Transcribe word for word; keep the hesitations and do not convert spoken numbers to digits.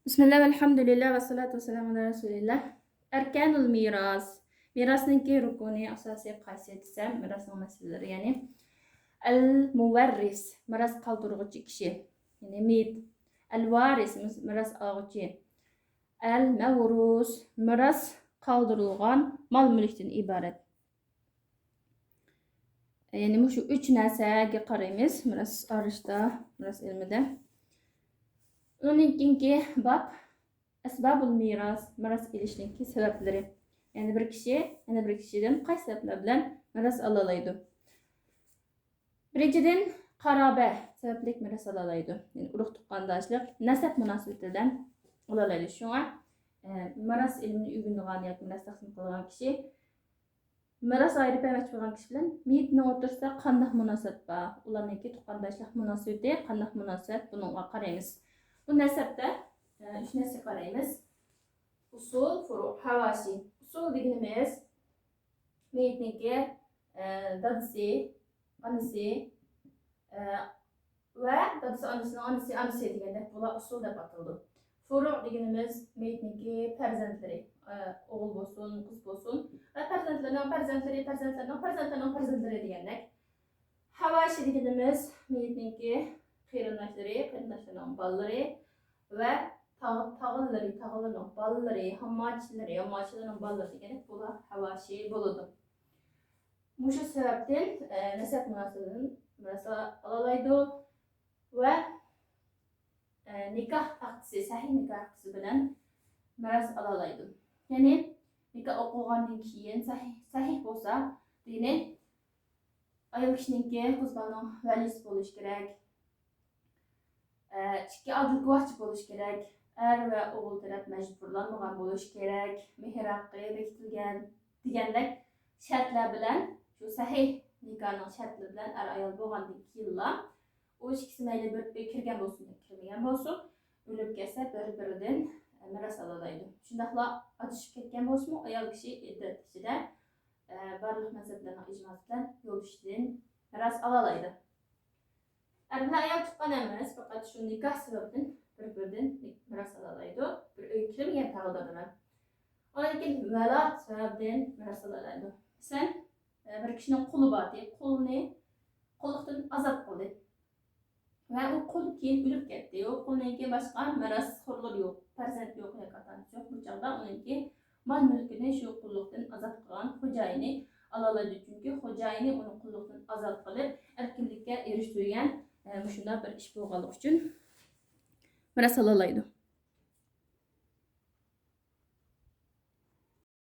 بىسمىللا، ۋەلھەمدۇلىللا، ۋەسسالاتۇ ۋەسسالامۇ ئالا رەسۇلىللا. ئەركانۇل مىراس. مىراسنىڭكى رۇكۇنى، ئاساسىي قايسى دېسەم، مىراسنىڭ مەسىلىلىرى، يەنى ئەل مۇۋەررىس، مىراس قالدۇرغۇچى كىشى، يەنى مېيىت. ئەل ۋارىس، مىراس ئالغۇچى. ئەل مەۋرۇس، مىراس قالدۇرۇلغان مال مۈلۈكتىن ئىبارەت. يەنى مۇشۇ ئۈچ نەرسىگە قارايمىز مىراس ئايرىشتا، مىراس ئىلمىدە. ئۇنىڭدىن كېيىنكى باب، ئەسبابۇل مىراس، مىراس ئېلىشنىڭكى سەۋەبلىرى. يەنى بىر كىشى يەنە بىر كىشىدىن قايسى سەۋەبلەر بىلەن مىراس ئالالايدۇ؟ بىرىنچىدىن، قارابە سەۋەبلىك مىراس ئالالايدۇ. يەنى ئۇرۇق تۇغقانداشلىق، نەسەب مۇناسىۋىتى بىلەن ئالالايدۇ. شۇڭا، ئە، مىراس ئىلمىنى ئۆگىنىدىغان ياكى مىراس تەقسىم قىلىدىغان كىشى مىراس ئايرىپ بەرمەكچى بولغان كىشى بىلەن مېيىتنىڭ ئوتتۇرىسىدا قانداق مۇناسىۋەت بار؟ ئۇلارنىڭكى تۇغقانداشلىق مۇناسىۋىتى قانداق مۇناسىۋەت؟ بۇنىڭغا قارايمىز. بۇ نەسەبتە، ئە، ئۈچ نەرسىگە قارايمىز. ئۇسۇل، فۇرۇ، ھاۋاشى. ئۇسۇل دېگىنىمىز مېيىتنىڭكى، ئە، دادىسى، ئانىسى، ئە، ۋە دادىسى، ئانىسىنىڭ ئانىسى، ئانىسى دېگەندەك بۇلار ئۇسۇل دەپ ئاتىلىدۇ. فۇرۇ دېگىنىمىز مېيىتنىڭكى پەرزەنتلىرى، ئە، ئوغۇل بولسۇن، قىز بولسۇن ۋە پەرزەنتلىرىنىڭ پەرزەنتلىرى، پەرزەنتلىرىنىڭ پەرزەنتلىرىنىڭ پەرزەنتلىرى دېگەندەك. ھاۋاشى دېگىنىمىز مېيىتنىڭكى قېرىنداشلىرى، قېرىنداشلىرىنىڭ بالىلىرى ۋە تاغ-، تاغىلىرى، تاغىلىرىنىڭ بالىلىرى، ھامماچىلىرى، ھامماچىلىرىنىڭ بالىلىرى دېگەندەك بۇلار ھاۋاشى بولىدۇ. مۇشۇ سەۋەبتىن، ئە، نەسەب مۇناسىۋىتىدىن مىراس ئالالايدۇ ۋە، ئە، نىكاھ ئەقدىسى، سەھىھ نىكاھ ئەقدىسى بىلەن مىراس ئالالايدۇ. يەنى نىكاھ ئوقۇغاندىن كېيىن سەھىھ، سەھىھ بولسا، دېگىنى ئايال كىشىنىڭكى، قىز بالىنىڭ ۋەلىسى بولۇشى كېرەك. ئە، ئىككى ئادىل گۇۋاھچى بولۇشى كېرەك. ئەر ۋە ئوغۇل تەرەپ مەجبۇرلانمىغان بولۇشى كېرەك. مېھىر ھەققى بېكىتىلگەن دېگەندەك شەرتلەر بىلەن، شۇ سەھىھ نىكاھنىڭ شەرتلىرى بىلەن ئەر ئايال بولغاندىن كېيىنلا ئۇ ئىككىسى مەيلى بىر ئۆيگە كىرگەن بولسۇن، كىرمىگەن بولسۇن، ئۆلۈپ كەتسە بىر-بىرىدىن مىراس ئالالايدۇ. شۇنداقلا ئاجرىشىپ كەتكەن بولسىمۇ ئايال كىشى ئىددەت ئىچىدە، ئە، بارلىق مەزھەپلەرنىڭ ئىجماسى بىلەن يولدىشىدىن مىراس ئالالايدۇ. ئەر بىلەن ئايال تۇغقان ئەمەس، پەقەت شۇ نىكاھ سەۋەبىدىن بىر-بىرىدىن مىراس ئالالايدۇ. بىر ئۆيگە كىرمىگەن تەقدىردىمۇ. ئاندىن كېيىن ۋەلا سەۋەبىدىن مىراس ئالالايدۇ. مەسىلەن، بىر كىشىنىڭ قۇلى بار، قۇلنى قۇللۇقتىن ئازاد قىلدى. ۋە ئۇ قۇل كېيىن ئۆلۈپ كەتتى. ئۇ قۇلنىڭكى باشقا مىراسخورلىرى يوق، پەرزەنت يوق ياكى ئاتا-ئانىسى يوق. بۇ چاغدا ئۇنىڭكى مال-مۈلكىنى شۇ قۇللۇقتىن ئازاد قىلغان خوجايىنى ئالالايدۇ. چۈنكى خوجايىنى ئۇنى قۇللۇقتىن ئازاد قىلىپ، ئەركىنلىككە ئېرىشتۈرگەن، ئە، مۇشۇنداق بىر ئىش بولغانلىقى ئۈچۈن مىراس ئالالايدۇ.